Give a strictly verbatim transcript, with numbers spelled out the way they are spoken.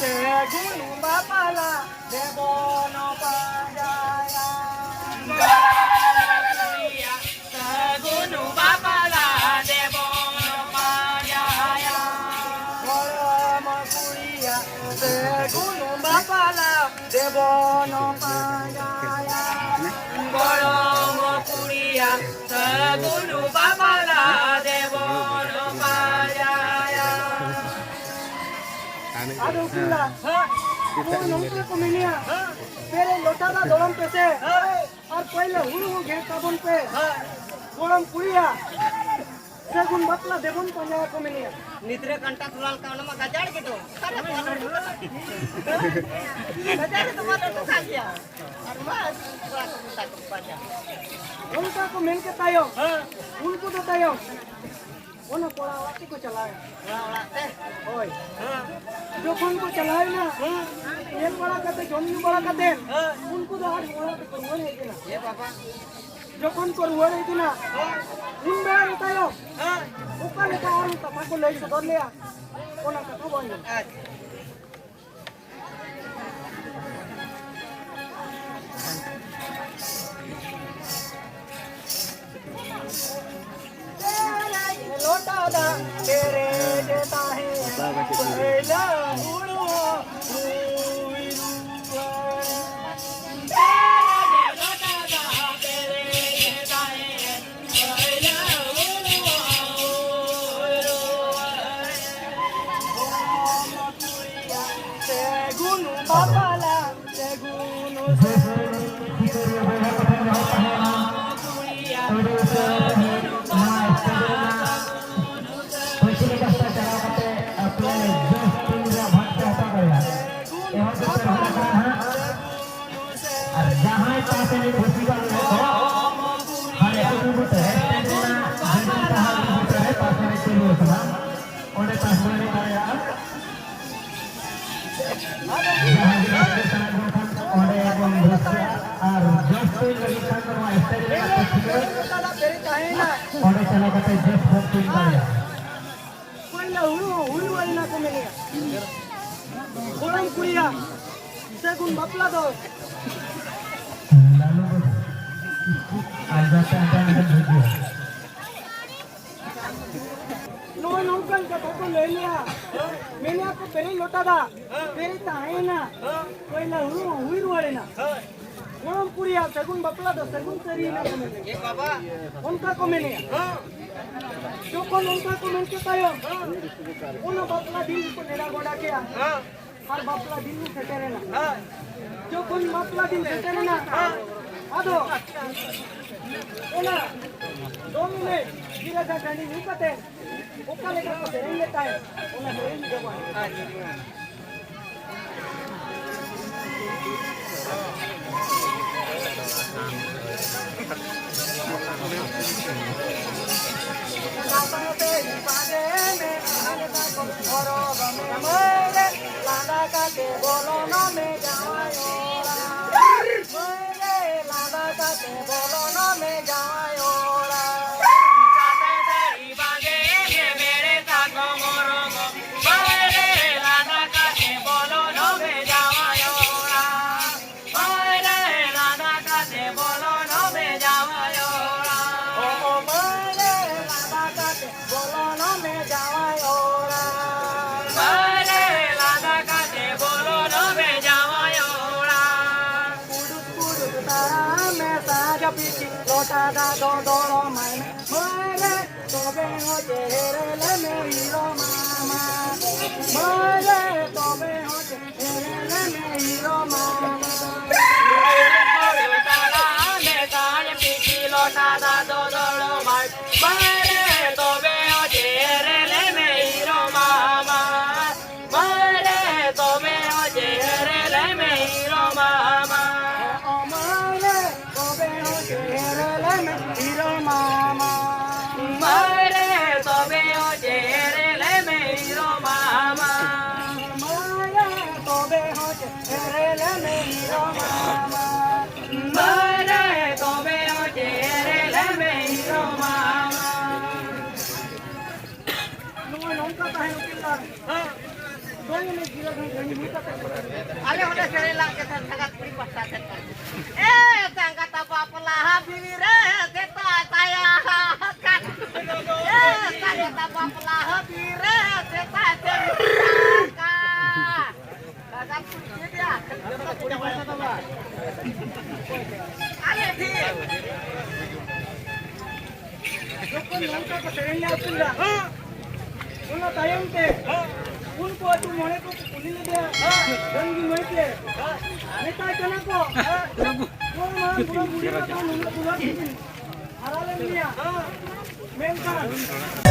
ᱥᱟᱹᱜᱩᱱ ᱵᱟᱯᱞᱟ ᱫᱮᱵᱚᱱ ᱯᱟᱸᱡᱟᱭᱟ᱾ ᱥᱟᱹᱜᱩᱱ ᱵᱟᱯᱞᱟ ᱫᱮᱵᱚᱱ ᱯᱟᱸᱡᱟᱭᱟ᱾ ᱜᱚᱲᱚᱢ ᱠᱩᱲᱤᱭᱟᱜ ᱥᱟᱹᱜᱩᱱ ᱵᱟᱯᱞᱟ ᱫᱮᱵᱚᱱ ᱯᱟᱸᱡᱟᱭᱟ᱾ ᱜᱚᱲᱚᱢ ᱠᱩᱲᱤᱭᱟᱜ ᱥᱟᱹᱜᱩᱱ ᱵᱟᱯᱞᱟ ᱫᱮᱵᱚᱱ ᱯᱟᱸᱡᱟᱭᱟ᱾ ᱟᱫᱚ ᱩᱠᱤᱞ ᱫᱟ, ᱱᱚᱝᱠᱟ ᱠᱚ ᱢᱮᱱᱮᱜᱼᱟ, ᱯᱮᱨᱮᱡ ᱞᱚᱴᱟ ᱫᱟᱜ ᱫᱚᱲᱚᱢ ᱯᱮᱥᱮ, ᱟᱨ ᱯᱟᱹᱭᱞᱟᱹ ᱦᱩᱲᱩ ᱦᱚᱸ ᱜᱮᱫ ᱛᱟᱵᱚᱱ ᱯᱮ᱾ ᱜᱚᱲᱚᱢ ᱠᱩᱲᱤᱭᱟ, ᱥᱟᱹᱜᱩᱱ ᱵᱟᱯᱞᱟ ᱫᱮᱵᱚᱱ ᱯᱟᱸᱡᱟ ᱟᱠᱚ ᱢᱮᱱᱮᱜᱼᱟ᱾ ᱱᱤᱛ ᱨᱮ ᱠᱟᱱᱴᱟ ᱛᱩᱞᱟᱞ ᱠᱟ ᱚᱱᱟ ᱢᱟ ᱜᱟᱡᱟᱲ ᱜᱮ ᱫᱚ᱾ ᱚᱠᱟᱨᱮ ᱵᱟᱝ ᱦᱩᱭᱩᱜᱼᱟ? ᱜᱟᱡᱟᱲ ᱨᱮᱫᱚ ᱵᱟᱝ ᱞᱟᱹᱴᱩ ᱠᱟᱱ ᱜᱮᱭᱟ᱾ ᱟᱨ ᱢᱟ ᱠᱚᱲᱟ ᱠᱚ ᱢᱮᱛᱟ ᱠᱚ ᱯᱟᱸᱡᱟ᱾ ᱚᱱᱠᱟ ᱠᱚ ᱢᱮᱱ ᱠᱮᱫ ᱛᱟᱭᱚᱢ, ᱦᱮᱸ᱾ ᱩᱱᱠᱩ ᱫᱚ ᱛᱟᱭᱚᱢ ᱚᱱᱟ ᱠᱚᱲᱟ ᱚᱲᱟᱜ ᱛᱮᱠᱚ ᱪᱟᱞᱟᱣᱮᱱᱟ᱾ ᱠᱚᱲᱟ ᱚᱲᱟᱜ ᱛᱮ? ᱦᱳᱭ᱾ ᱦᱮᱸ᱾ ᱡᱚᱠᱷᱚᱱ ᱠᱚ ᱪᱟᱞᱟᱣᱮᱱᱟ, ᱦᱮᱸ᱾ ᱧᱮᱞ ᱵᱟᱲᱟ ᱠᱟᱛᱮ, ᱡᱚᱢ ᱧᱩ ᱵᱟᱲᱟ ᱠᱟᱛᱮ, ᱦᱮᱸ᱾ ᱩᱱᱠᱩ ᱫᱚ ᱟᱨ ᱚᱲᱟᱜ ᱛᱮᱠᱚ ᱨᱩᱣᱟᱹᱲ ᱦᱮᱡ ᱮᱱᱟ᱾ ᱮ ᱵᱟᱵᱟ᱾ ᱡᱚᱠᱷᱚᱱ ᱠᱚ ᱨᱩᱣᱟᱹᱲ ᱦᱮᱡ ᱮᱱᱟ, ᱦᱮᱸ᱾ ᱩᱱ ᱵᱮᱲᱟ ᱨᱮ ᱛᱟᱭᱚᱢ, ᱦᱮᱸ᱾ ᱚᱠᱟ ᱞᱮᱠᱟ ᱟᱨᱦᱚᱸ ᱠᱟᱛᱷᱟ ᱠᱚ ᱞᱟᱹᱭ ᱥᱚᱫᱚᱨ ᱞᱮᱭᱟ, ᱚᱱᱟ ᱠᱟᱛᱷᱟ ᱵᱚᱱ ᱟᱸᱡᱚᱢᱟ᱾ ᱟᱪᱪᱷᱟ᱾ ᱞᱚᱴᱟ ᱫᱟᱜ ᱯᱮᱨᱮᱡ ᱛᱟᱦᱮᱸ ᱯᱟᱹᱭᱞᱟᱹ ᱦᱩᱲᱩ ᱦᱩᱭ ᱨᱩᱣᱟᱹᱲ᱾ ᱞᱚᱴᱟ ᱫᱟᱜ ᱯᱮᱨᱮᱡ ᱛᱟᱦᱮᱸ ᱯᱟᱹᱭᱞᱟᱹ ᱦᱩᱲᱩ ᱦᱩᱭ ᱨᱩᱣᱟᱹᱲ᱾ ᱥᱟᱹᱜᱩᱱ ᱵᱟᱯᱞᱟ, ᱥᱟᱹᱜᱩᱱ ᱯᱟᱹᱪᱷᱞᱟᱹ ᱯᱟᱥᱴᱟ ᱪᱟᱞᱟᱣ ᱠᱟᱛᱮ ᱟᱯᱮ ᱡᱚᱥ ᱴᱤᱢ ᱨᱮᱭᱟᱜ ᱵᱷᱟᱜᱽ ᱯᱮ ᱦᱟᱛᱟᱣ ᱫᱟᱲᱮᱭᱟᱜᱼᱟ᱾ ᱮᱦᱚᱵ ᱫᱚ ᱯᱮ ᱦᱚᱲ ᱠᱟᱱᱟ ᱦᱟᱸᱜ᱾ ᱟᱨ ᱡᱟᱦᱟᱸᱭ ᱯᱟᱥ ᱮᱱᱮᱡ ᱵᱷᱩᱨᱛᱤ ᱵᱟᱝ ᱦᱩᱭᱩᱜ ᱠᱟᱱᱟ, ᱦᱟᱸᱰᱮ ᱩᱰᱩᱠ ᱩᱛᱟᱹᱨ ᱨᱮ, ᱥᱴᱮᱡ ᱨᱮᱱᱟᱜ ᱡᱟᱦᱟᱸ ᱩᱰᱩᱠ ᱩᱛᱟᱹᱨ ᱨᱮ ᱯᱟᱥ ᱮᱱᱮᱡ ᱪᱟᱹᱞᱩ ᱟᱠᱟᱱᱟ, ᱚᱸᱰᱮ ᱯᱟᱥ ᱵᱚᱱ ᱮᱱᱮᱡ ᱫᱟᱲᱮᱭᱟᱜᱼᱟ᱾ ᱡᱟᱦᱟᱸᱭ ᱜᱮ ᱯᱟᱥ ᱮᱱᱮᱡ ᱥᱟᱱᱟ ᱠᱚ ᱠᱷᱟᱱ, ᱚᱸᱰᱮ ᱵᱚᱱ ᱨᱟᱹᱥᱠᱟᱹᱜᱼᱟ᱾ ᱟᱨ ᱡᱚᱥ ᱛᱩᱧ ᱞᱟᱹᱜᱤᱫ ᱠᱷᱟᱱ ᱫᱚ ᱱᱚᱣᱟ ᱥᱴᱮᱡ ᱨᱮᱱᱟᱜ ᱯᱟᱹᱪᱷᱞᱟᱹ ᱨᱮ, ᱚᱸᱰᱮ ᱪᱟᱞᱟᱣ ᱠᱟᱛᱮ ᱡᱚᱥ ᱵᱚᱱ ᱛᱩᱧ ᱫᱟᱲᱮᱭᱟᱜᱼᱟ᱾ ᱯᱟᱹᱭᱞᱟᱹ ᱦᱩᱲᱩ, ᱦᱩᱲᱩ ᱟᱹᱨᱤ ᱱᱟ ᱠᱚ ᱢᱮᱱᱮᱜᱼᱟ᱾ ᱜᱚᱲᱚᱢ ᱠᱩᱲᱤᱭᱟᱜ ᱥᱟᱹᱜᱩᱱ ᱵᱟᱯᱞᱟ ᱫᱚ ᱞᱟᱞᱩ ᱵᱟᱹᱵᱩ, ᱟᱞᱜᱟᱛᱮ ᱟᱸᱡᱚᱢ ᱞᱮᱠᱷᱟᱱ ᱵᱩᱡᱩᱜᱼᱟ᱾ ᱱᱚᱜᱼᱚᱭ ᱱᱚᱝᱠᱟᱱ ᱠᱟᱛᱷᱟ ᱠᱚ ᱞᱟᱹᱭ ᱞᱮᱜᱼᱟ᱾ ᱢᱮᱱᱮᱜᱼᱟ ᱠᱚ ᱯᱮᱨᱮᱡ ᱞᱚᱴᱟ ᱫᱟᱜ ᱯᱮᱨᱮᱡ ᱛᱟᱦᱮᱸᱭᱮᱱᱟ, ᱯᱟᱹᱭᱞᱟᱹ ᱦᱩᱲᱩ ᱦᱚᱸ ᱦᱩᱭ ᱨᱩᱣᱟᱹᱲᱮᱱᱟ᱾ ᱜᱚᱲᱚᱢ ᱠᱩᱲᱤᱭᱟᱜ ᱥᱟᱹᱜᱩᱱ ᱵᱟᱯᱞᱟ ᱫᱚ ᱥᱟᱹᱜᱩᱱ ᱥᱟᱹᱨᱤᱭᱮᱱᱟ ᱠᱚ ᱢᱮᱱᱮᱜᱼᱟ᱾ ᱚᱱᱠᱟ ᱠᱚ ᱢᱮᱱᱮᱜᱼᱟ᱾ ᱡᱚᱠᱷᱚᱱ ᱚᱱᱠᱟ ᱠᱚ ᱢᱮᱱ ᱠᱮᱫ ᱛᱟᱭᱚᱢ, ᱚᱱᱟ ᱵᱟᱯᱞᱟ ᱫᱤᱱ ᱜᱮᱠᱚ ᱱᱮᱰᱟ ᱜᱚᱰᱟ ᱠᱮᱜᱼᱟ᱾ ᱟᱨ ᱵᱟᱯᱞᱟ ᱫᱤᱱ ᱦᱚᱸ ᱥᱮᱴᱮᱨᱮᱱᱟ᱾ ᱡᱚᱠᱷᱚᱱ ᱵᱟᱯᱞᱟ ᱫᱤᱱ ᱥᱮᱴᱮᱨᱮᱱᱟ, ᱟᱫᱚ ᱚᱱᱟ ᱫᱚᱝ ᱮᱱᱮᱡ ᱜᱤᱨᱟᱹ ᱫᱟᱜ ᱴᱟᱺᱰᱤ ᱧᱩ ᱠᱟᱛᱮ ᱚᱠᱟ ᱞᱮᱠᱟ ᱠᱚ ᱥᱮᱨᱮᱧ ᱞᱮᱫ ᱛᱟᱦᱮᱸᱫ, ᱚᱱᱟ ᱥᱮᱨᱮᱧ ᱜᱮ ᱵᱟᱝ᱾ ᱞᱚᱴᱟ ᱫᱟᱜ ᱫᱚ ᱫᱚᱲᱚᱢᱟᱭ ᱢᱮ, ᱢᱟᱹᱭ ᱨᱮ, ᱛᱚᱵᱮ ᱦᱚᱸ ᱪᱮᱦᱨᱮ ᱞᱮ ᱢᱮ ᱦᱤᱨᱳ ᱢᱟᱢᱟ᱾ ᱢᱟᱹᱭ ᱨᱮ, ᱛᱚᱵᱮ ᱦᱚᱸ ᱪᱮᱦᱨᱮ ᱞᱮ ᱢᱮ ᱦᱤᱨᱳ ᱢᱟᱢᱟ᱾ ᱞᱚᱴᱟ ᱫᱟᱜ ᱫᱚ ᱫᱚᱲᱚᱢᱟᱭ ᱢᱮ, ᱢᱟᱹᱭ ᱨᱮ, ᱛᱚᱵᱮ ᱦᱚᱸ ᱪᱮᱦᱨᱮ ᱞᱮ ᱢᱮ ᱦᱤᱨᱳ ᱢᱟᱢᱟ᱾ ᱢᱟᱹᱭᱨᱮ ᱛᱚᱵᱮ ᱦᱚᱸ ᱪᱮᱦᱨᱮ ᱞᱮ ᱢᱮ ᱦᱤᱨᱳ ᱢᱟᱢᱟ᱾ ᱢᱟᱹᱭᱨᱮ ᱛᱚᱵᱮ ᱦᱚᱸ ᱪᱮᱦᱨᱮ ᱞᱮ ᱢᱮ ᱦᱤᱨᱳ ᱢᱟᱢᱟ᱾ ᱢᱟᱹᱭᱨᱮ ᱛᱚᱵᱮ ᱦᱚᱸ ᱪᱮᱦᱨᱮ ᱞᱮ ᱢᱮ ᱦᱤᱨᱳ ᱢᱟᱢᱟ᱾ ᱢᱟᱹᱭᱨᱮ ᱛᱚᱵᱮ ᱦᱚᱸ ᱪᱮᱦᱨᱮ ᱞᱮ ᱢᱮ ᱦᱤᱨᱳ ᱢᱟᱢᱟ᱾ ᱢᱟᱹᱭᱨᱮ ᱛᱚᱵᱮ ᱦᱚᱸ ᱪᱮᱦᱨᱮ ᱞᱮ ᱢᱮ ᱦᱤᱨᱳ ᱢᱟᱢᱟ᱾ ᱱᱚᱜᱼᱚᱭ ᱱᱚᱝᱠᱟ ᱛᱟᱦᱮᱸ ᱩᱠᱤᱞ ᱟᱨ ᱟᱞᱮ ᱦᱚᱸᱞᱮ ᱥᱮᱨᱮᱧ ᱞᱟᱜ ᱜᱮ ᱛᱟᱦᱮᱸᱫ ᱥᱟᱸᱜᱟᱛ ᱠᱩᱲᱤ ᱯᱟᱦᱴᱟ ᱥᱮᱫ ᱠᱷᱚᱱ᱾ ᱮ ᱥᱟᱸᱜᱟᱛ ᱵᱟᱯᱞᱟ ᱦᱟᱹᱵᱤ ᱨᱮ ᱥᱮᱛᱟ ᱛᱟᱭᱟ ᱠᱟᱱ᱾ ᱮ ᱥᱟᱸᱜᱟᱛ ᱵᱟᱯᱞᱟ ᱦᱟᱹᱵᱤ ᱨᱮ ᱥᱮᱛᱟ ᱛᱮ ᱠᱟᱱ᱾ ᱥᱟᱸᱜᱟᱛ ᱠᱩᱲᱤ ᱜᱮ ᱫᱮᱭᱟ᱾ ᱟᱞᱮ ᱴᱷᱤᱠ᱾ ᱡᱚᱠᱷᱚᱱ ᱱᱚᱝᱠᱟ ᱠᱚ ᱥᱮᱨᱮᱧ ᱞᱮ ᱟᱹᱪᱩᱨᱟ, ᱚᱱᱟ ᱛᱟᱭᱚᱢ ᱛᱮ ᱩᱱᱠᱩ ᱟᱹᱛᱩ ᱢᱚᱬᱮ ᱠᱚ ᱠᱩᱞᱤ ᱞᱮᱫᱮᱭᱟ, "ᱰᱟᱹᱝᱜᱤ ᱢᱟᱹᱭ ᱛᱮ ᱢᱮᱛᱟᱭ ᱠᱟᱱᱟ ᱠᱚ, ᱱᱩᱱ ᱢᱟᱨᱟᱝ ᱵᱩᱨᱩ ᱵᱩᱰᱷᱤ ᱠᱟᱛᱮ ᱱᱩᱱᱟᱹᱜ ᱫᱩᱞᱟᱹᱲ ᱛᱮᱠᱤᱱ ᱦᱟᱨᱟ ᱞᱮᱫ ᱢᱮᱭᱟ, ᱢᱮᱱᱠᱷᱟᱱ